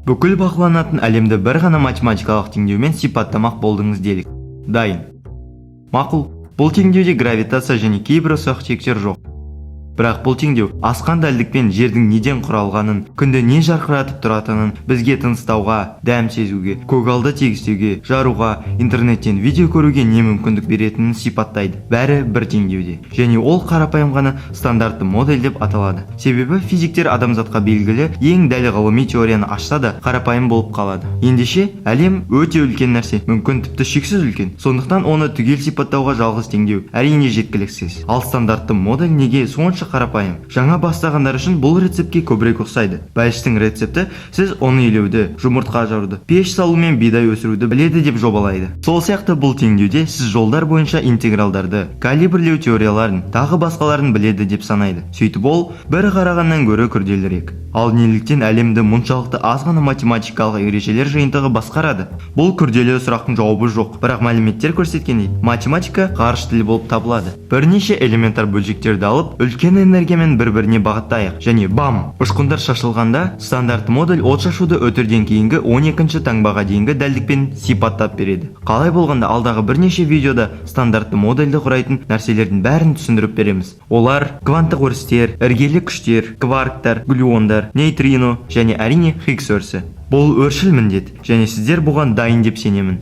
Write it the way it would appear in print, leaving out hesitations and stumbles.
Бүкіл бақыланатын әлемді бір ғана математикалық теңдеумен сипаттамақ болдыңыз делік. Дайын. Мақұл, бұл теңдеуде гравитация және кейбір ұсақ-түйектер жоқ. Бірақ бұл теңдеу асқан дәлдікпен жердің неден құралғанын, күнді не жарқыратып тұратынын, бізге тыныстауға, дәм сезуге, көгалды тегістеуге, жаруға, интернеттен видео көруге не мүмкіндік беретінін сипаттайды. Бәрі бір теңдеуде. Және ол қарапайым ғана стандартты модель деп аталады. Себебі физиктер адамзатқа белгілі ең дәл ғылыми теорияны ашса да, қарапайым болып қалады. Ендеше, әлем өте үлкен нәрсе, мүмкін, тіпті шексіз үлкен. Сондықтан оны түгел сипаттауға жалғыз теңдеу әрине жеткіліксіз. Ал стандартты модель неге сонша қарапайым? Жаңа бастағандар үшін бұл рецептке көбірек ұқсайды. Бәліштің рецепті сіз ұн илеуді, жұмыртқа жаруды, пеш салу мен бидай өсіруді біледі деп жобалайды. Сол сияқты бұл теңдеуде сіз жолдар бойынша интегралдарды, калибрлеу теорияларын, тағы басқаларын біледі деп санайды. Сөйтіп, ол бір қарағаннан гөрі күрделірек. Ал неліктен әлемді мұншалықты аз ғана математикалық ережелер жиынтығы басқарады? Бұл күрделі сұрақтың жауабы жоқ, бірақ мәліметтер көрсеткендей, математика ғарыш тілі болып табылады. Бірнеше элементар бөлшектерді алып, үлкен энергиямен бір-біріне бағыттайық және бам! Ұшқындар шашылғанда, стандартты модель от шашуды үтірден кейінгі 12 таңбаға дейінгі дәлдікпен сипаттап береді. Қалай болғанда, алдағы бірнеше видеода стандартты модельді құрайтын нәрселердің бәрін түсіндіріп береміз. Олар: кванттық өрістер, іргелі күштер, кварктар, глюондар, нейтрино және, әрине, Хиггс өрісі. Бұл өршіл міндет және сіздер бұған дайын деп сенемін.